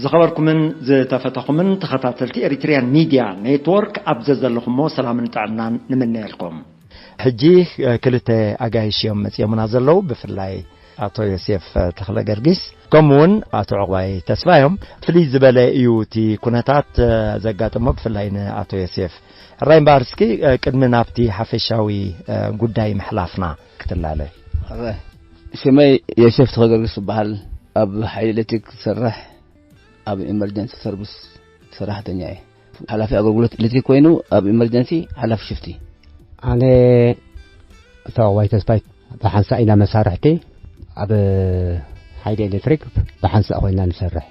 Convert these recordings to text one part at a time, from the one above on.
ዝኸበርኩምን ዝተፈተኹምን ተኸታተልቲ ኤሪትሪያን ሚድያ ኔትወርክ፣ ኣብ ዘዘለኹሞ ሰላምን ጥዕናን ንምነየልኩም። ሕጂ፣ እ፣ ክልተ ኣጋይሽ እዮም መጺኦምና ዘለዉ። ብፍላይ ኣቶ ዮሴፍ፣ እ፣ ተኽለ ገርጊስ፣ ከምኡ እውን ኣቶ ዕቑባይ ተስፋ እዮም። ፍልይ ዝበለ እዩ እቲ ኩነታት፣ እ፣ ዘጋጠሞ፣ ብፍላይ ንኣቶ ዮሴፍ። ሕራይ እምበኣር፣ እስኪ፣ እ፣ ቅድሚ ናብቲ ሓፈሻዊ፣ እ፣ ጉዳይ ምሕላፍና ክትላለ። ሕራይ። ሽመይ ዮሴፍ ተኽለ ገርጊስ ይበሃል። ኣብ ሓይሊ ኤሌክትሪክ ዝሰርሕ፣ ኣብ ኢመርጀንሲ ሰርቪስ ሰራሕተኛ እየ። ሓላፊ ኣገልግሎት ኤሌክትሪክ ኮይኑ፣ ኣብ ኢመርጀንሲ ሓላፊ ሽፍቲ። ኣነ ኣቶ ዕቑባይ ተስፋይ፣ ብሓንሳእ ኢና መሳርሕቲ። ኣብ ሓይሊ ኤሌክትሪክ ብሓንሳእ ኮይና ንሰርሕ።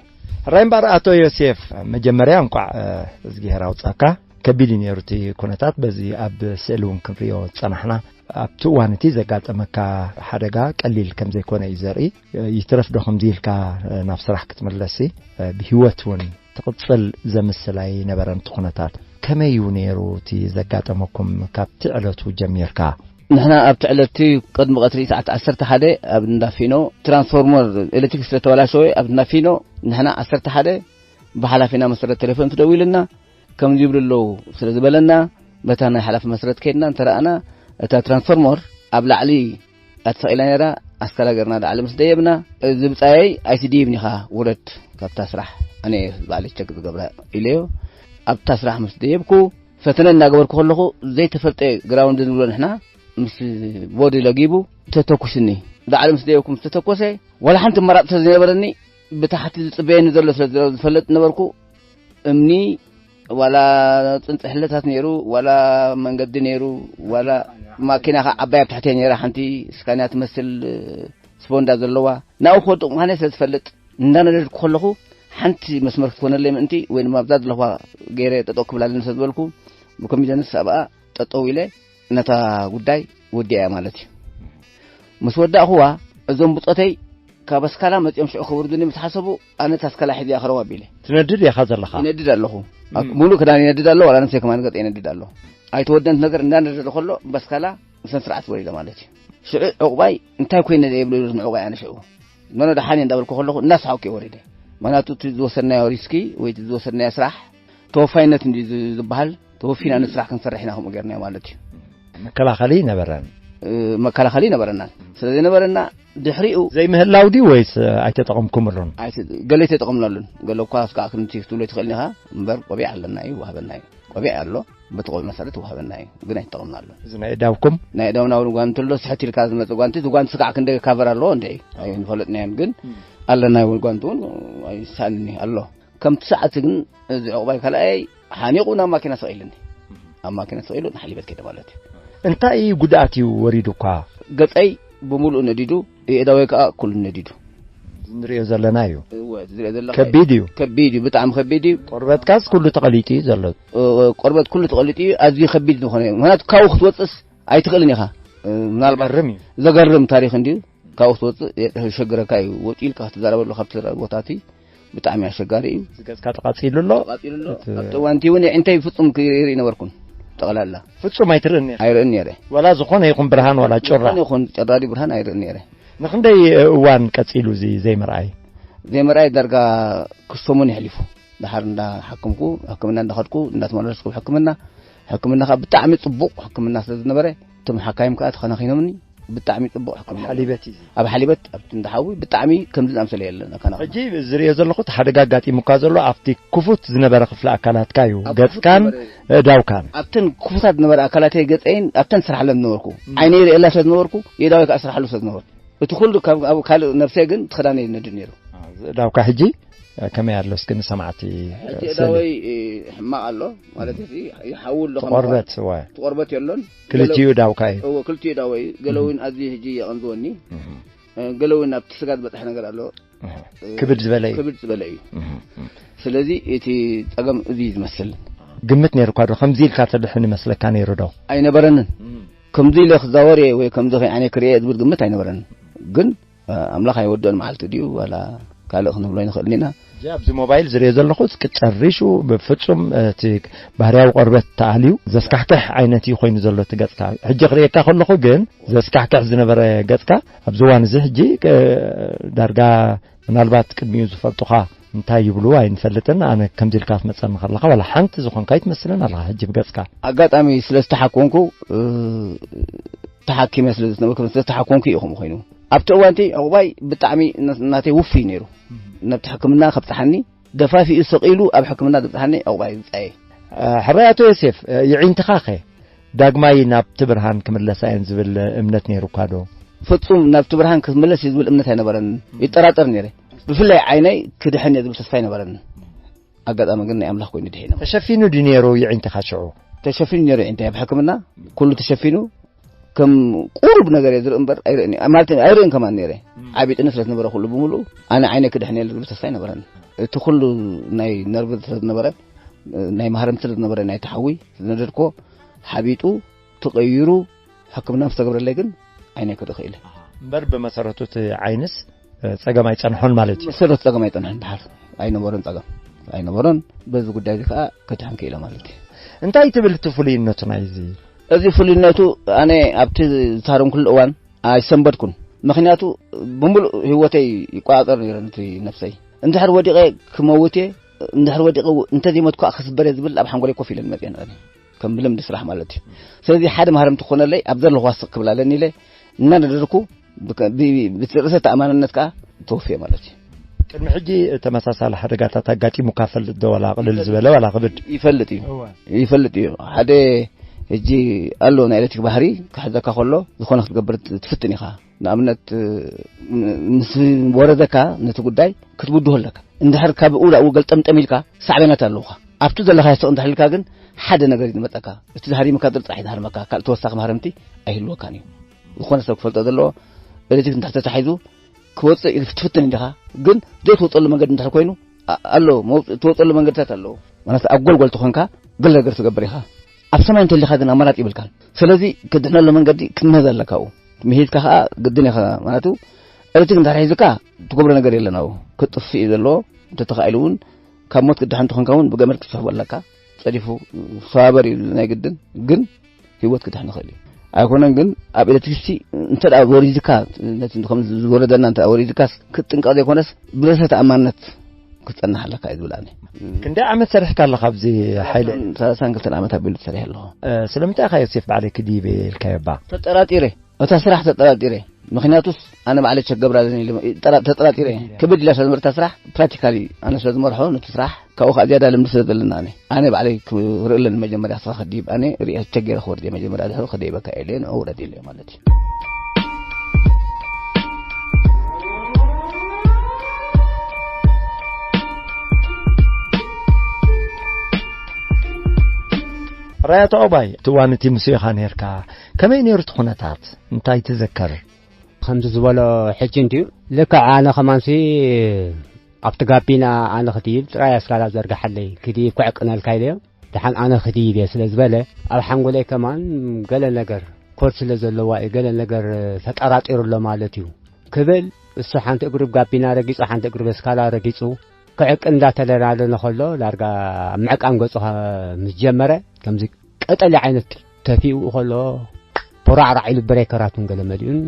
ሕራይ እምበኣር ኣቶ ዮሴፍ፣ መጀመርያ እንቋዕ፣ እ፣ እዝጊሄር ኣውጻካ። ከቢድ እዩ ነይሩ እቲ ኩነታት። በዚ ኣብ ስእሊ እውን ክንሪኦ ዝጸናሕና፣ ኣብቲ እዋን እቲ ዘጋጠመካ ሓደጋ ቀሊል ከም ዘይኮነ እዩ ዘርኢ። ይትረፍ ዶ ከምዚ ኢልካ ናብ ስራሕ ክትምለስሲ፣ ብህይወት እውን ትቕጽል ዘምስል ኣይነበረን እቲ ኩነታት። ከመይ እዩ ነይሩ እቲ ዘጋጠመኩም ካብቲ ዕለቱ ጀሚርካ? ንሕና ኣብቲ ዕለት እቲ ቅድሚ ቀትሪ ሰዓት ዓሰርተ ሓደ ኣብ እንዳ ፊኖ ትራንስፎርመር ኤሌክትሪክ ስለ ተበላሸወ፣ ኣብ እንዳ ፊኖ ንሕና ዓሰርተ ሓደ ብሓላፊና መሰረት ቴሌፎን ተደዊሉና፣ ከምዚ ይብሉ ኣለዉ ስለ ዝበለና፣ በታ ናይ ሓላፊ መሰረት ከይድና እንተረኣና፣ እታ ትራንስፎርመር ኣብ ላዕሊ እያ ተሰቒላ ነይራ። ኣስካላ ገርና ላዕሊ ምስ ደየብና፣ "እዚ ብጻየይ ኣይትድይብን ኢኻ፣ ውረድ ካብታ ስራሕ፣ ኣነ እየ ባዕለይ ቸክ ዝገብራ" ኢለዮ። ኣብታ ስራሕ ምስ ደየብኩ፣ ፈተነ እናገበርኩ ከለኹ፣ ዘይተፈልጠ ግራውንድ ንብሎ ንሕና፣ ምስ ቦዲ ለጊቡ ተተኩስኒ። ላዕሊ ምስ ደየብኩ ምስ ተተኮሰ፣ ዋላ ሓንቲ ኣማራጺ ስለ ዘይነበረኒ፣ ብታሕቲ ዝጽበየኒ ዘሎ ስለ ዝፈልጥ ነበርኩ፣ እምኒ ዋላ ጽንጽሕለታት ነይሩ፣ ዋላ መንገዲ ነይሩ፣ ዋላ ማኪና ኸዓ ዓባይ ኣብ ትሕተይ ነይራ፣ ሓንቲ ስካንያ ትመስል ስፖንዳ ዘለዋ። ናብኡ ክወድቕ ምዃነይ ስለ ዝፈልጥ፣ እንዳነደድኩ ከለኹ ሓንቲ መስመር ክትኮነለይ ምእንቲ፣ ወይ ድማ ኣብዛ ዘለኹዋ ገይረ ጠጠው ክብላለኒ ስለ ዝበልኩ፣ ብኮንፊደንስ ኣብኣ ጠጠው ኢለ ነታ ጉዳይ ወዲኣያ ማለት እዩ። ምስ ወዳእኹዋ፣ እዞም ብጾተይ ካብ ኣስካላ መጺኦም ሽዑ ከውርዱኒ ምስ ሓሰቡ፣ ኣነ እታ ኣስካላ ሒዘያ ክረው ኣቢለ። ትነድድ ኢኻ ዘለኻ? ይነድድ ኣለኹ። እም። ሙሉእ ክዳን ይነድድ ኣሎ፣ ዋላ ንሰይ ከማን ገጸ ይነድድ ኣሎ። ኣይተወደንት ነገር እንዳነደደ ከሎ፣ በስካላ ብስነ ስርዓት ወሪደ ማለት እዩ። ሽዑ ዕቑባይ፣ "እንታይ ኮይነ?" የብሉ ንዕቑባይ ኣነ ሽዑ። "ኖኖ፣ ደሓን እየ" እንዳበልኩ ከለኹ፣ እናሰሓቕኩ እየ ወሪደ። ምኽንያቱ እቲ ዝወሰድናዮ ሪስኪ ወይ እቲ ዝወሰድናዮ ስራሕ ተወፋይነት እንድዩ ዝ-፣ ዝበሃል፣ ተወፊና ንስራሕ ክንሰርሕ ኢና ከምኡ ጌርናዮ ማለት እዩ። መከላኸሊ ነበረን? እ፣ መከላኸሊ ነበረናን። ስለ ዘይነበረና ድሕሪኡ ዘይምህላው ድዩ ወይስ ኣይተጠቐምኩምሉን? ኣይተ-፣ ገለ ኣይተጠቐምናሉን። ገለ እኳ እስካዕ ክንዲ ክትብሎ ትኽእል ኢኻ እምበር ቆቢዕ ኣለና እዩ፣ ይወሃበና እዩ። ቆቢዕ ኣሎ፣ በቲ ቆቢዕ መሰረት ይወሃበና እዩ፣ ግን ኣይተጠቐምናሉን። እዚ ናይ እዳውኩም? ናይ እዳውና እውን ጓንቲ ኣሎ፣ ስሕት ኢልካ ዝመጽእ ጓንቲ፣ እቲ ጓንቲ ስካዕ ክንደይ ካቨር ኣለዎ እንደ ኣይንፈለጥናዮን፣ ግን እም። ኣለና እውን ጓንቲ እውን ኣይሳንኒ ኣሎ። ከምቲ ሰዓት ግን እዚ ዕቑባይ ካልኣይ ሓኒቑ ናብ ማኪና ሰቒሉኒ። ኣብ ማኪና ሰቒሉ ንሓሊበት ከይደ ማለት እዩ። እንታይ ጉድኣት እዩ ወሪዱኳ? ገጸይ ብምሉእ ነዲዱ፣ የእዳወይ ከኣ ኩሉ ነዲዱ። እዚ ንሪኦ ዘለና እዩ። እወ፣ እዚ ዝሪኦ ዘለኹ ከቢድ እዩ። ከቢድ እዩ፣ ብጣዕሚ ከቢድ እዩ። ቆርበትካስ ኩሉ ተቐሊጡ እዩ ዘሎ። እ፣ ቆርበት ኩሉ ተቐሊጡ እዩ፣ ኣዝዩ ከቢድ ዝኾነ እዩ። ምኽንያቱ ካብኡ ክትወጽእስ ኣይትኽእልን ኢኻ። እ፣ ምናልባት ዘገርም እዩ። ዘገርም ታሪኽ እንድዩ። ካብኡ ክትወጽእ የሸግረካ እዩ። ወጺኡ ኢልካ ክትዛረበሉ ካብቲ ቦታ እቲ ብጣዕሚ ኣሸጋሪ እዩ። እዚ ገጽካ ተቃጺሉ ኣሎ? ተቃጺሉ ኣሎ። እቲ ኣብቲ እዋን እቲ እውን የዒንተይ ፍጹም ክርኢ ነበርኩን። ጠቕላላ። ፍጹም ኣይትርእን ነይርካ? ኣይርእን ነይረ። ዋላ ዝኾነ ይኹን ብርሃን ዋላ ጩራ? ዝኾነ ይኹን ጨራዲ ብርሃን ኣይርእን ነይረ። ንኽንደይ እዋን ቀጺሉ እዚ ዘይምርኣይ? ዘይምርኣይ ዳርጋ ክልተ ሰሙን የሕሊፉ። ደሓር እንዳሓከምኩ፣ ሕክምና እንዳኸድኩ፣ እንዳተመላለስኩ ሕክምና፣ ሕክምና ከዓ ብጣዕሚ ጽቡቕ ሕክምና ስለ ዝነበረ፣ እቶም ሓካይም ከዓ ተኸናኺኖምኒ። ብጣዕሚ ጽቡቕ ሕክምና። ኣብ ሓሊበት እዩ። ኣብ ሓሊበት፣ ኣብቲ እንዳ ሓዊ ብጣዕሚ ከምዚ ዝኣምሰለ የለን፣ ኣከናኽና። ሕጂ ዝርእዮ ዘለኹ፣ እቲ ሓደጋ ኣጋጢሙካ ዘሎ ኣብቲ ክፉት ዝነበረ ክፍሊ ኣካላትካ እዩ፣ ኣብ ክፉት ገጽካን ዝነበረ፣ ኣእዳውካን። ኣብተን ክፉታት ዝነበረ ኣካላተይ፣ ገጸይን ኣብተን ስራሕለን ዝነበርኩ፣ እም። ዓይነይ ይርእየላ ስለ ዝነበርኩ፣ የእዳወይ ከዓ ስራሕሉ ስለ ዝነበርኩ፣ እቲ ኩሉ ካብ፣ ኣብ ካልእ ነብሰይ ግን፣ እቲ ክዳነይ ይነድድ ነይሩ። አ፣ እዚ እዳውካ ሕጂ ከመይ ኣሎ? እስኪ ንሰማዕቲ፣ ሕጂ ስእሊ። እዳወይ፣ እ፣ ሕማቕ ኣሎ፣ ማለት፣ እዚ ይሓዊ ኣሎ፣ ከም ትቖርበት፣ እወ። ትቖርበት የሎን። ክልቲኡ ገለ-፣ እዳውካ እዩ። እወ፣ ክልቲኡ እዳወይ። ገለ እህ። እውን ኣዝዩ ሕጂ የቐንዝወኒ። እህ። እ፣ ገለ እውን ኣብቲ ስጋ ዝበጽሕ ነገር ኣሎ። እህ። እ፣ ክብድ ዝበለ እዩ። ክብድ ዝበለ እዩ። እህ፣ እህ። ስለዚ እቲ ጸገም እዚ እዩ ዝመስል። ግምት ነይሩካ ዶ? ከምዚ ኢልካ ትድሕን ይመስለካ ነይሩ ዶ? ኣይነበረንን። እህ። ከምዚ ኢለ ክዛወር እየ ወይ ከምዚ ከይዓነ ክርእየ ዝብል ግምት ኣይነበረንን። ግን ኣምላኽ ኣይወድኦን መዓልቲ ድዩ ዋላ ካልእ ክንብሎ ኣይንኽእልን ኢና። ሕጂ ኣብዚ ሞባይል ዝርእዮ ዘለኹ፣ እስኪ ጨሪሹ ብፍጹም እቲ ባህርያዊ ቆርበት ተኣልዩ ዘስካሕክሕ ዓይነት እዩ ኮይኑ ዘሎ እቲ ገጽካ። ሕጂ ክርእየካ ከለኹ ግን ዘስካሕክሕ ዝነበረ ገጽካ ኣብዚ እዋን እዚ ሕጂ፣ እ፣ ዳርጋ ምናልባት ቅድሚኡ ዝፈልጡኻ እንታይ ይብሉ ኣይንፈልጥን። ኣነ ከምዚ ኢልካ ክትመጸኒ ከለኻ ዋላ ሓንቲ ዝኾንካ ኣይትመስልን ኣለኻ ሕጂ ብገጽካ። ኣጋጣሚ ስለ ዝተሓኮንኩ፣ እ፣ ተሓኪመ ስለ ዝነበርኩ፣ ስለ ዝተሓኮንኩ እዩ ከምኡ ኮይኑ። ኣብቲ እዋንቲ ዕቑባይ ብጣዕሚ ነ-፣ ናተይ ውፉይ ነይሩ። ናብቲ ሕክምና ከብጽሓኒ ደፋፊኡ ሰቒሉ ኣብ ሕክምና ዘብጽሓኒ ዕቑባይ ብጻየ። እ፣ ሕራይ ኣቶ ዮሴፍ፣ እ፣ የዒንትኻ ኸ ዳግማይ ናብቲ ብርሃን ክምለሳ እየን ዝብል እምነት ነይሩካ ዶ? ፍጹም ናብቲ ብርሃን ክምለስ እዩ ዝብል እምነት ኣይነበረን። ይጠራጠር ነይረ። ብፍላይ ዓይነይ ክድሕን እየ ዝብል ተስፋ ኣይነበረን። ኣጋጣሚ ግን ናይ ኣምላኽ ኮይኑ ድሒነ። ተሸፊኑ ድዩ ነይሩ የዒንትኻ ሽዑ? ተሸፊኑ ነይሩ የዒንተይ። ኣብ ሕክምና ኩሉ ተሸፊኑ፣ ከም ቁሩብ ነገር እየ ዝርኢ እምበር ኣይርእን እየ። ማለት ኣይርእን ከማን ነይረ። ዓቢጥኒ ስለ ዝነበረ ኩሉ ብምሉኡ፣ ኣነ ዓይነይ ክድሕን እየ ዝብል ተስፋ ኣይነበረን። እቲ ኩሉ ናይ ነርቭ ስለ ዝነበረ፣ ናይ ማህረምቲ ስለ ዝነበረ፣ ናይ ተሓዊ ስለ ዝነደድኮ፣ ሓቢጡ ተቐይሩ ሕክምና ምስ ተገብረለይ ግን ዓይነይ ክርኢ ክኢለ። እምበር ብመሰረቱ እቲ ዓይንስ፣ እ፣ ጸገም ኣይጸንሖን ማለት እዩ። መሰረቱ ጸገም ኣይጸንሖን ድሓር ኣይነበሮን ጸገም ኣይነበሮን። በዚ ጉዳይ እዚ ከኣ ክድሕን ክኢለ ማለት እዩ። እንታይ ትብል እቲ ፍሉይነቱ ናይዚ? እዚ ፍሉይነቱ ኣነ ኣብቲ ዝታረምኩሉ እዋን ኣይሰንበድኩን። ምኽንያቱ ብምሉእ ህይወተይ ይቆጻጸር ነይረ ነቲ ነፍሰይ። እንድሕር ወዲቐ ክመውት እየ፣ እንድሕር ወዲቐ እንተዘይሞትኩ ከኣ ክስበር እየ ዝብል ኣብ ሓንጎለይ ኮፍ ኢለን መጽየን። ከም ብልምዲ ስራሕ ማለት እዩ። ስለዚ ሓደ ማህረምቲ ክኾነለይ ኣብ ዘለኹዋ ስቕ ክብል ኣለኒ ኢለ እናነደድኩ ብከ-፣ ብ-፣ ብ-፣ ብርእሰ ተኣማንነት ከኣ ተወፍየ ማለት እዩ። ቅድሚ ሕጂ ተመሳሳሊ ሓደጋታት ኣጋጢሙካ ፈልጥ ዶ? ዋላ ቅልል ዝበለ ዋላ ክብድ? ይፈልጥ እዩ። እወ። ይፈልጥ እዩ። ሓደ ሕጂ ኣሎ ናይ ኤሌክትሪክ ባህሪ ክሕዘካ ከሎ ዝኾነ ክትገብር ት-፣ ትፍትን ኢኻ። ንኣብነት፣ ም-፣ ምስ ወረደካ ነቲ ጉዳይ ክትብድሆ ኣለካ። እንድሕር ካብኡ ናብኡ ገልጠምጠም ኢልካ ሳዕቤናት ኣለውኻ። ኣብቲ ዘለኻዮ ስቕ እንድሕር ኢልካ ግን ሓደ ነገር እዩ ዝመጸካ። እቲ ዝሃሪምካ ጥራይ ጥራሕ እዩ ዝሃርመካ። ካልእ ተወሳኺ ማህረምቲ ኣይህልወካን እዩ። ዝኾነ ሰብ ክፈልጦ ዘለዎ፣ ኤሌክትሪክ እንድሕር ተታሒዙ ክወጽእ እዩ ትፍትን እንዲኻ። ግን ዘይትወጸሉ መንገዲ እንድሕር ኮይኑ፣ ኣ-፣ ኣሎ፣ መውጽ-፣ ትወጸሉ መንገድታት ኣለዉ። ማለት ኣብ ጎልጎል ተኾንካ ገለ ነገር ትገብር ኢኻ። ኣብ ሰማይ እንተሊኻ ግን ኣማራጺ ይብልካን። ስለዚ ክትድሕነሉ መንገዲ ክትምህዝ ኣለካ ኣብኡ። ምሂዝካ ኸኣ ግድን ኢኻ። ማለቱ ኤሌክትሪክ እንድሕር ሒዙካ ትገብሮ ነገር የለን ኣብኡ። ክጥፍእ እዩ ዘለዎ። እንተተኻኢሉ እውን ካብ ሞት ክትድሕን ተኾንካ እውን ብገመድ ክትስሕቦ ኣለካ። ጸዲፉ ሰባበር እዩ ናይ ግድን። ግን ህይወት ክድሕን ይኽእል እዩ። ኣይኮነን ግን ኣብ ኤሌክትሪክሲቲ እንተ ደኣ ወሪድካ፣ ነቲ ከም ዝወረደና እንተ ደኣ ወሪድካስ ክትጥንቀቕ ዘይኮነስ ብርእሰ ተኣማንነት ክትጸንሕ ኣለካ እዩ ዝብል ኣነ። ክንደይ ዓመት ሰሪሕካ ኣለኻ ኣብዚ ሓይሊ? ሰላሳን ክልተን ዓመት ኣቢሉ ሰሪሐ ኣለኹ። እ፣ ስለምንታይ ኢኻ ዮሴፍ ባዕለይ ክድይብ እየ ኢልካዮ እባ? ተጠራጢረ። እታ ስራሕ ተጠራጢረ። ምኽንያቱስ ኣነ ባዕለይ ቸክ ገብራ ኣለኒ ኢለ ጠራ-፣ ተጠራጢረ። ክብድ ኢላ ስለ ዝነበረት እታ ስራሕ ፕራክቲካሊ ኣነ ስለ ዝመርሖ ነቲ ስራሕ ካብኡ ከዓ ዝያዳ ልምዲ ስለ ዘለና ኣነ፣ ኣነ ባዕለይ ክርኢ ኣለኒ መጀመርያ ስኻ ክድይብ ኣነ ሪአ ቸክ ገይረ ክወርድ እየ መጀመርያ ድሕሪ ክደይበካ እየ ኢለ ንዑ ውረድ ኢለ ማለት እዩ። ራያት ዑባይ፣ እቲ እዋን እቲ ምስ ኢኻ ነርካ፣ ከመይ ነይሩ እቲ ኩነታት? እንታይ ትዝክር? ከምዚ ዝበሎ ሕጂ እንድዩ። ልክዕ ኣነ ከማንሲ ኣብቲ ጋቢና ኣነ ክድይብ ጥራይ ኣስካላ ዘርግሓለይ፣ ክድይብ ክዕቅነልካ ኢለዮ። ደሓን ኣነ ክድይብ እየ ስለ ዝበለ፣ ኣብ ሓንጎለይ ከማን ገለ ነገር ኮድ ስለ ዘለዋ እዩ፣ ገለ ነገር ተጠራጢሩ ኣሎ ማለት እዩ ክብል፣ እሱ ሓንቲ እግሩ ብ ጋቢና ረጊጹ፣ ሓንቲ እግሩ በስካላ ረጊጹ፣ ክዕቅን እንዳተለናለነ ከሎ፣ ዳርጋ ኣብ ምዕቃን ገጹ ምስ ጀመረ፣ ከምዚ ቀጠልያ ዓይነት ተፊኡ ከሎ፣ ቦራዕራዕ ኢሉ ብሬከራት እውን ገለ መሊኡን፣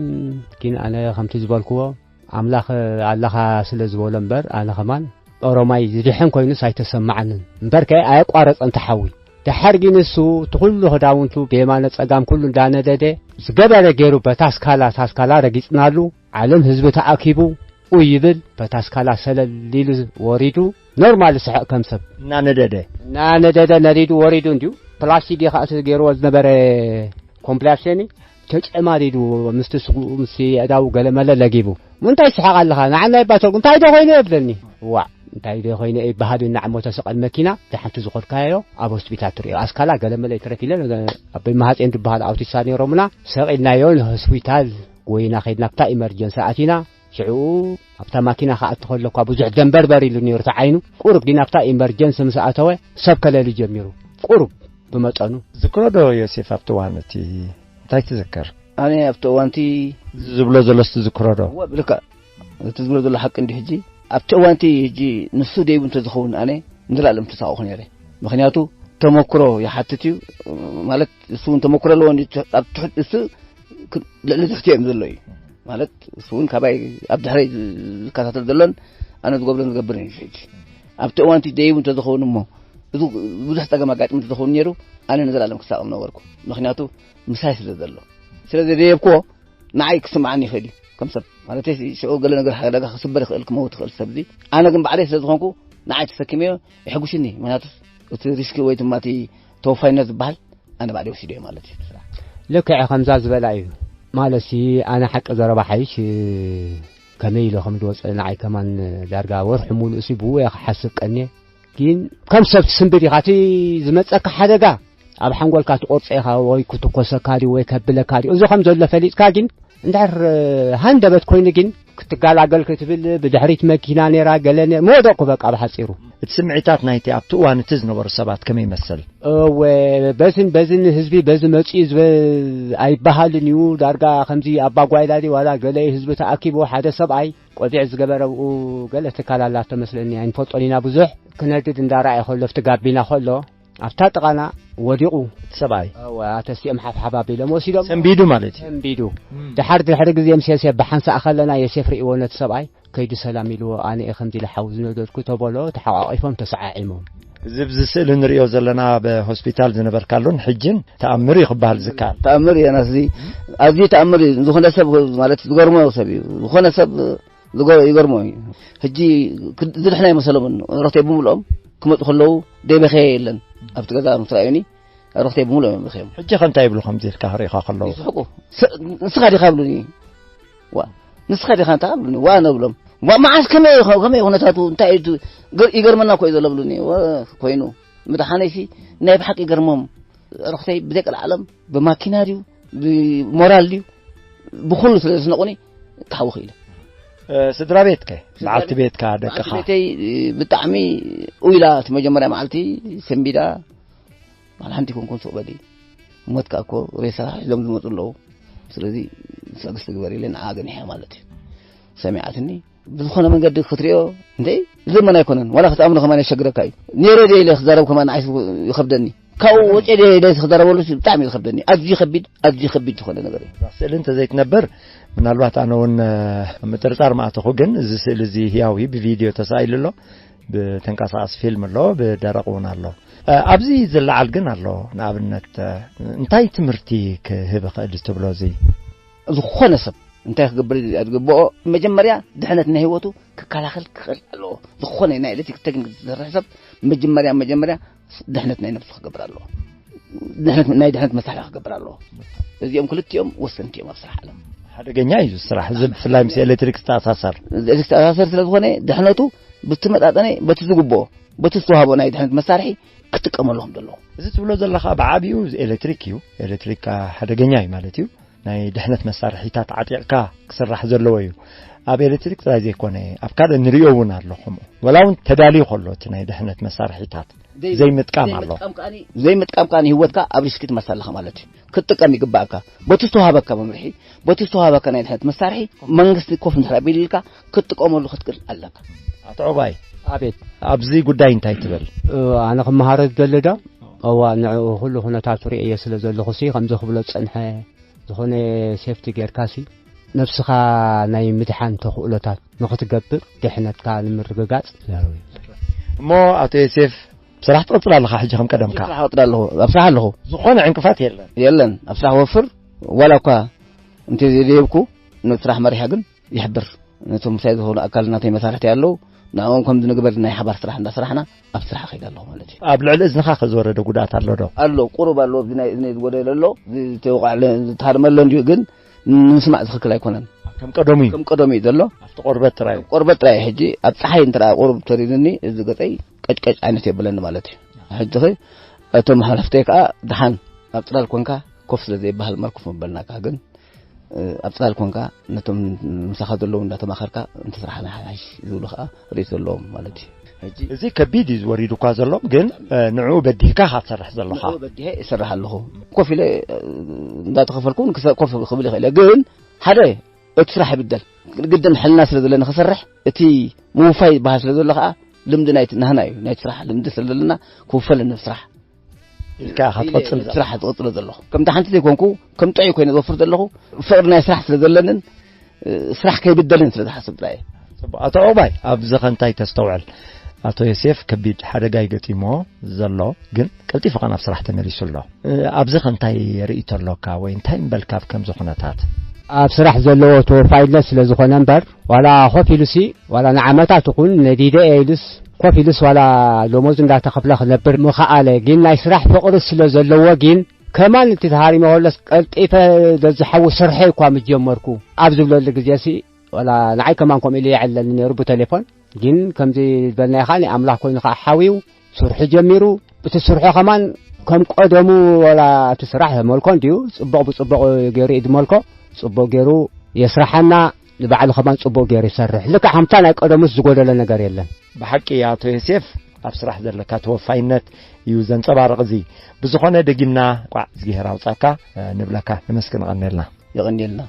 ግን ኣነ ከምቲ ዝበልክዎ፣ ኣምላኽ ኣለኻ ስለ ዝበሎ እምበር፣ ኣነ ኸማን ኦሮማይ ዝድሕን ኮይኑስ ኣይተሰማዓንን። እምበርከ ኣየቋረጸን ተሓዊ። ደሓር ግን እሱ እቲ ኩሉ ክዳውንቱ ብየማነ ጸጋም ኩሉ እንዳነደደ ዝገበረ ገይሩ በታ ስካላ፣ እታ ስካላ ረጊጽናሉ፣ ዓለም ህዝቢ ተኣኪቡ ኡይ ይብል፣ በታ ስካላ ሰለል ኢሉ ወሪዱ፣ ኖርማል ስሕቕ ከም ሰብ። እናነደደ? እናነደደ ነዲዱ ወሪዱ እንድዩ። ፕላስቲክ እዩ ከኣ እቲ ገይርዎ ዝነበረ ኮምፕላሴኒ ተጨማዲዱ ምስቲ ስጉ-፣ ምስቲ ኣእዳዉ ገለመለ ለጊቡ። "ምንታይ ትስሕቕ ኣለኻ? ንዓና ይባተርኩ፣ እንታይ ዶ ኮይኑ?" የብለኒ። ዋዕ፣ እንታይ ዶ ኮይነ ይበሃል እዩ፣ እናዕሞ ተሰቐል መኪና፣ እታ ሓንቲ ዝኾድካዮ ኣብ ሆስፒታል ትርእዮ። ኣስካላ ገለመለ ይትረፍ ኢለ፣ ኣብ ማህጼን ዝበሃል ኣውቲሳ ነይሮምና፣ ሰቒልናዮ ንሆስፒታል ጎይና ከይድና፣ ኣብታ ኢመርጀንሲ ኣቲና። ሽዑ ኣብታ ማኪና ክኣቱ ከሎ እኳ ብዙሕ ደንበርበር ኢሉ ነይሩ እቲ ዓይኑ። ቁሩብ ግን ኣብታ ኢመርጀንሲ ምስ ኣተወ ሰብ ከለሊ ጀሚሩ። ቁሩብ ብመጠኑ። ዝክሮ ዶ ዮሴፍ ኣብቲ እዋን እቲ እንታይ ትዝክር? ኣነ ኣብቲ እዋንቲ ዝብሎ ዘሎስ ትዝክሮ ዶ? እወ፣ ብልክዕ እቲ ዝብሎ ዘሎ ሓቂ እንዲ ሕጂ ኣብቲ እዋንቲ ሕጂ ንሱ ደይቡ እንተዝኸውን ኣነ ንዘላለም ተሳቐኹ ነይረ። ምኽንያቱ ተመክሮ ይሓትት እዩ። ማለት እሱ እውን ተመክሮ ኣለዎ እንዲ ኣብ ትሕት-፣ እሱ ክ-፣ ልዕሊ ትሕቲ እዮም ዘሎ እዩ። ማለት እሱ እውን ካባይ ኣብ ድሕረይ ዝ-፣ ዝከታተል ዘሎን ኣነ ዝገብሮን ዝገብርን እዩ። ሕጂ ኣብቲ እዋንቲ ደይቡ እንተዝኸውን እሞ፣ እዚ ብዙሕ ጸገም ኣጋጢሙ እንተዝኸውን ነይሩ፣ ኣነ ንዘለኣለም ክሳቐ ነበርኩ። ምኽንያቱ ምሳይ ስለ ዘሎ። ስለ ዘደየብክዎ፣ ንዓይ ክስምዓኒ ይኽእል እዩ። ከም ሰብ፣ ማለት፣ ሽዑ ገለ ነገር ሓደጋ ክስበር ይኽእል፣ ክመውት ይኽእል ሰብ እዚ። ኣነ ግን ባዕለይ ስለ ዝኾንኩ፣ ንዓይ ተሰኪመዮ የሕጉሽኒ። ምኽንያቱ እቲ ሪስክ ወይ ድማ እቲ ተወፋይነት ዝበሃል ኣነ ባዕለይ ወሲደዮ ማለት እዩ። ልክዕ ከምዛ ዝበላ እዩ። ማለት ሲ፣ ኣነ ሓቂ ዘረባ ሓይሽ፣ ከመይ ኢለ ከም ዝወፀ ንዓይ ከማን ዳርጋ ወርሒ ሙሉእ ሲ ብኡ እየ ክሓስብ ቀንየ። ግን ከም ሰብ ትስንብድ ኢኻ። እቲ ዝመፀካ ሓደጋ ኣብ ሓንጎልካ ትቆርፀ ኢኻ፣ ወይ ክትኮሰካ ድዩ ወይ ከብለካ ድዩ። እዚ ከም ዘሎ ፈሊጥካ ግን እንድሕር ሃንደበት ኮይኑ ግን ክትጋላገል ክትብል፣ ብድሕሪት መኪና ነይራ፣ ገለ ነይራ፣ መወደቕኩ በቃ ብሓፂሩ። እቲ ስምዒታት ናይቲ ኣብቲ እዋን እቲ ዝነበሩ ሰባት ከመይ ይመስል? እወ፣ በዝን በዝን ህዝቢ በዚ መፂኡ ዝበ-፣ ኣይበሃልን እዩ። ዳርጋ ከምዚ ኣባጓይላ ድዩ ዋላ ገለ ህዝቢ ተኣኪቡ፣ ሓደ ሰብኣይ ቆቢዕ ዝገበረ ብኡ ገለ ትካል ኣላ ተመስለኒ፣ ኣይንፈልጦን ኢና ብዙሕ። ክነድድ እንዳረኣየ ከሎ፣ ኣብቲ ጋቢና ከሎ፣ ኣብታ ጥቓና ወዲቑ። እቲ ሰብኣይ? እወ፣ ኣተሲኦም ሓፍሓፍ ኣቢሎም ወሲዶም። ሰንቢዱ ማለት እዩ? ሰንቢዱ። እም። ድሓር ድሕሪ ግዜ ምስ የሴፍ ብሓንሳእ ከለና፣ የሴፍ ርእይዎ ነቲ ሰብኣይ፣ ከይዱ ሰላም ኢልዎ፣ ኣነ እየ ከምዚ ኢለ ሓው ዝነደድኩ ተበሎ፣ ተሓቋቒፎም ተሰዓዒሞም። እዚ ኣብዚ ስእሊ ንሪኦ ዘለና ኣብ ሆስፒታል ዝነበርካሉን ሕጅን ተኣምር እዩ ክበሃል ዝከኣል። ተኣምር እዩ፣ ናስዚ ኣዝዩ ተኣምር እዩ። ዝኾነ ሰብ ማለት ዝገርሞ ሰብ እዩ። ዝኾነ ሰብ ዝገ-፣ ይገርሞ እዩ። ሕጂ ክድ-፣ ዝድሕና ይመሰሎም። ረኽተይ ብምልኦም ክመጹ ከለዉ ደይ በኸየ የለን። ኣብቲ ገዛ ምስ ረኣዩኒ ረኽተይ ብምልኦም እዮም በኸዮም። ሕጂ ከ እንታይ ይብሉ ከምዚ ኢልካ ክርእኻ ከለዉ? ይስሕቁ። ስ-፣ ንስኻ ዲኻ ይብሉኒ። ዋ፣ ንስኻ ዲኻ እንታይ ይብሉኒ? ዋ ነብሎም። ዋ፣ መዓስ ከመይ ይኸ-፣ ከመይ ኩነታቱ እንታይ እዩ? ገ-፣ ይገርመና እኮ እዩ ዘሎ ብሉኒ። ወ-፣ ኮይኑ ምድሓነይሲ ናይ ብሓቂ ይገርሞም። ረኽተይ ብዘይ ቀልዓለም ብማኪና ድዩ ብሞራል ድዩ ብኹሉ ስለ ዘስነቑኒ ክሓዊ ክኢለ። እ፣ ስድራ ቤት ከ? ስድራ በዓልቲ ቤት፣ ቤትካ፣ በዓልቲ ደቅኻ? ቤተይ ብጣዕሚ ኡይላ፣ እቲ መጀመርያ መዓልቲ ሰንቢዳ፣ በዓል ሓንቲ ኮንኮን ሱቕ በሊ። ሞትካ እኮ ሬሳ ሒዞም ዝመጹ ኣለዉ። ስለዚ ትዕግስቲ ግበር ኢለ ንዓ ገኒሐ ማለት እዩ። ሰሚዓትኒ። ብዝኾነ መንገዲ ክትሪኦ፣ እንዴ፣ ዝመን ኣይኮነን። ዋላ ክትኣምኖ ከማን የሸግረካ እዩ። ነይረ ድየ ኢለ ክዛረብ ከማን ንዓይ ይኸብደኒ። ካብኡ ወፂአ ድየ ኢለ ክዛረበሉ ብጣዕሚ እዩ ዝኸብደኒ። ኣዝዩ ከቢድ፣ ኣዝዩ ከቢድ ዝኾነ ነገር እዩ። እዛ ስእሊ እንተዘይትነብር፣ ምናልባት ኣነ እውን፣ እ፣ ምጥርጣር ምኣተኹ፣ ግን እዚ ስእሊ እዚ ህያው እዩ፣ ብቪድዮ ተሳኢሉ ኣሎ፣ ብተንቀሳቓሲ ፊልም ኣሎ፣ ብደረቕ እውን ኣሎ። እ፣ ኣብዚ ዝለዓል ግን ኣሎ። ንኣብነት፣ እ፣ እንታይ ትምህርቲ ክህብ ይኽእል ትብሎ እዚ? ዝኾነ ሰብ እንታይ ክገብር ዝግብኦ፣ መጀመርያ ድሕነት ናይ ህይወቱ ክከላኸል ክኽእል ኣለዎ። ዝኾነ ናይ ኤሌክትሪክ ቴክኒክ ዝሰርሕ ሰብ መጀመርያ፣ መጀመርያ ድሕነት ናይ ነብሱ ክገብር ኣለዎ። ድሕነት፣ ናይ ድሕነት መሳርሒ ክገብር ኣለዎ። እዚኦም ክልቲኦም ወሰንቲ እዮም ኣብ ስራሕ ዓለም። ሓደገኛ እዩ እዚ ስራሕ፣ እዚ ብፍላይ ምስ ኤሌክትሪክ ዝተኣሳሰር። እዚ ዝተኣሳሰር ስለ ዝኾነ ድሕነቱ ብትመጣጠነ በቲ ዝግብኦ፣ በቲ ዝተዋህቦ ናይ ድሕነት መሳርሒ ክጥቀመሉ ከም ዘለዎ። እዚ ትብሎ ዘለኻ ብዓቢኡ እዚ ኤሌክትሪክ እዩ። ኤሌክትሪክ ሓደገኛ እዩ ማለት እዩ። ናይ ድሕነት መሳርሒታት ዓጢቕካ ክስራሕ ዘለዎ እዩ። ኣብ ኤሌክትሪክ ጥራይ ዘይኮነ፣ ኣብ ካልእ ንሪኦ እውን ኣሎ ከምኡ። ወላ እውን ተዳልዩ ከሎ እቲ ናይ ድሕነት መሳርሒታት ዘይ-፣ ዘይምጥቃም ኣሎ። ዘይምጥቃም ከኣ፣ ዘይምጥቃም ከኣ ንህይወትካ ኣብ ሪስክ ትመርሳ ኣለኻ ማለት እዩ። ክትጥቀም ይግባእካ። በቲ ዝተዋሃበካ መምርሒ፣ በቲ ዝተዋሃበካ ናይ ድሕነት መሳርሒ መንግስቲ ኮፍ እንድሕር ኣቢልልካ ክትጥቀመሉ ክትክእል ኣለካ። ኣቶ ዑባይ፣ ኣቤት። ኣብዚ ጉዳይ እንታይ ትብል? እ፣ ኣነ ክመሃሮ ዝደሊ ዶ? እዋ፣ ንዕኡ ኩሉ ኩነታቱ ርእየ ስለ ዘለኹ ሲ፣ ከምዚ ክብሎ ዝጸንሐ ዝኾነ ሴፍቲ ጌርካ ሲ፣ ነብስኻ ናይ ምድሓን ተኽእሎታት ንኽትገብር፣ ድሕነትካ ንምርግጋጽ። እሞ ኣቶ ዮሴፍ፣ ስራሕ ትቕጽል ኣለኻ ሕጂ ከም ቀደምካ? ስራሕ እቕጽል ኣለኹ፣ ኣብ ስራሕ ኣለኹ። ዝኾነ ዕንቅፋት የለን? የለን፣ ኣብ ስራሕ ወፍር፣ ዋላ እኳ እንተ ዘይደየብኩ፣ ነቲ ስራሕ መሪሐ ግን ይሕብር። ነቶም ምሳይ ዝኾኑ ኣካል ናተይ መሳርሕቲ ኣለዉ፣ ንዕኦም ከም ዝንግበር ናይ ሓባር ስራሕ እንዳሰራሕና ኣብ ስራሕ እኸይድ ኣለኹ ማለት እዩ። ኣብ ልዕሊ እዝንኻ ከ ዝወረደ ጉድኣት ኣሎ ዶ? ኣሎ፣ ቁሩብ ኣሎ። ኣብዚ ናይ እዝነይ ዝጎደለ ኣሎ፣ ዝተወቕዐ ኣሎ፣ ዝተሃርመ ኣሎ እንድዩ፣ ግን ንምስማዕ ዝኽክል ኣይኮነን። ከም ቀደሙ እዩ? ከም ቀደሙ እዩ ዘሎ። ኣብቲ ቆርበት ጥራይ እዩ? ቆርበት ጥራይ እዩ። ሕጂ ኣብ ጸሓይ እንተ ደኣ ቁሩብ ተሪርኒ፣ እዚ ገጸይ ቀጭቀጭ ዓይነት የብለኒ ማለት እዩ። ሕጂ ኸ እቶም ሓለፍተይ ከኣ ደሓን ኣብ ጽላል ኮንካ ኮፍ ስለ ዘይበሃል መርኩፍ ምበልናካ፣ ግን እ፣ ኣብ ጽላል ኮንካ ነቶም ምሳኻ ዘለዉ እንዳተማኸርካ፣ "እንተ ስራሕና ሓይሽ" ዝብሉ ከኣ ርእይቶ ዘለዎም ማለት እዩ። ሕጂ እዚ ከቢድ እዩ ዝወሪዱ እኳ ዘሎ፣ ግን፣ እ፣ ንዕኡ በዲህካ ኢኻ ትሰርሕ ዘለኻ። ንዕኡ በዲሀ እሰርሕ ኣለኹ። ኮፍ ኢለ፣ እ፣ እንዳተኸፈልኩ እውን ክሰ-፣ ኮፍ ክብል ይኽእል እየ። ግን ሓደ፣ እቲ ስራሕ ይብደል። ግድን ሕልና ስለ ዘለኒ ክሰርሕ፣ እቲ ምውፋይ ዝበሃል ስለ ዘሎ ከኣ ልምዲ ናይቲ ናህና እዩ። ናይቲ ስራሕ ልምዲ ስለ ዘለና ክውፈለኒ ኣብ ስራሕ። ኢልካ ኢኻ ኢለ ትቐጽል ዘለኻ። ስራሕ ዝቐጽሎ ዘለኹ። ከምቲ ሓንቲ ዘይኮንኩ፣ ከም ጥዑይ ኮይነ ዝወፍር ዘለኹ፣ ፍቕሪ ናይ ስራሕ ስለ ዘለንን፣ እ፣ ስራሕ ከይብደልን ስለ ዝሓስብ ጥራይ እየ። ጽቡቕ። ኣቶ ዑቕባይ፣ ኣብዚ ኸ እንታይ ተስተውዕል? ኣቶ ዮሴፍ ከቢድ ሓደጋ ይገጢሞ ዘሎ፣ ግን ቀልጢፉ ኸኣ ናብ ስራሕ ተመሊሱ ኣሎ። እ፣ ኣብዚ ኸ እንታይ ርእይቶ ኣሎካ ወይ እንታይ ምበልካ ኣብ ከምዚ ኹነታት? ኣብ ስራሕ ዘለዎ ተወፋይነት ስለ ዝኾነ እምበር፣ ዋላ ኮፍ ኢሉሲ፣ ዋላ ንዓመታት ይኹን ነዲደ እየ ኢሉስ፣ ኮፍ ኢሉስ ዋላ ደሞዝ እንዳተኸፍለ ክነብር ምኸኣለ። ግን ናይ ስራሕ ፍቕሪ ስለ ዘለዎ ግን፣ ከማን እቲ ተሃሪመ ከሎስ ቀልጢፈ፣ "ደዚ ሓው ስርሐይ እኳ ምጀመርኩ" ኣብ ዝብለሉ ግዜሲ፣ ዋላ ንዓይ ከማን ከምኡ ኢሉ የዕለኒ ነይሩ ብቴሌፎን። ግን ከምዚ ዝበልናዮ ከኣ ኣምላኽ ኮይኑ ከኣ ሓውዩ ስርሑ ጀሚሩ። እቲ ስርሑ ከማን ከም ቀደሙ፣ ዋላ እቲ ስራሕ መልኮ እንድዩ ጽቡቕ ብጽቡቕ ገይሩ እዩ ዝመልኮ። ጽቡቕ ገይሩ የስርሓና፣ ንባዕሉ ከማን ጽቡቕ ገይሩ ይሰርሕ። ልክዕ ከምታ ናይ ቀደሙስ ዝጎደለ ነገር የለን። ብሓቂ ኣቶ ዮሴፍ፣ ኣብ ስራሕ ዘለካ ተወፋይነት እዩ ዘንጸባርቕ እዚ። ብዝኾነ ደጊምና እንቋዕ እግዚኣብሔር ኣውጻካ፣ እ፣ ንብለካ፣ ነመስግን፣ ቀንየልና። የቐንየልና።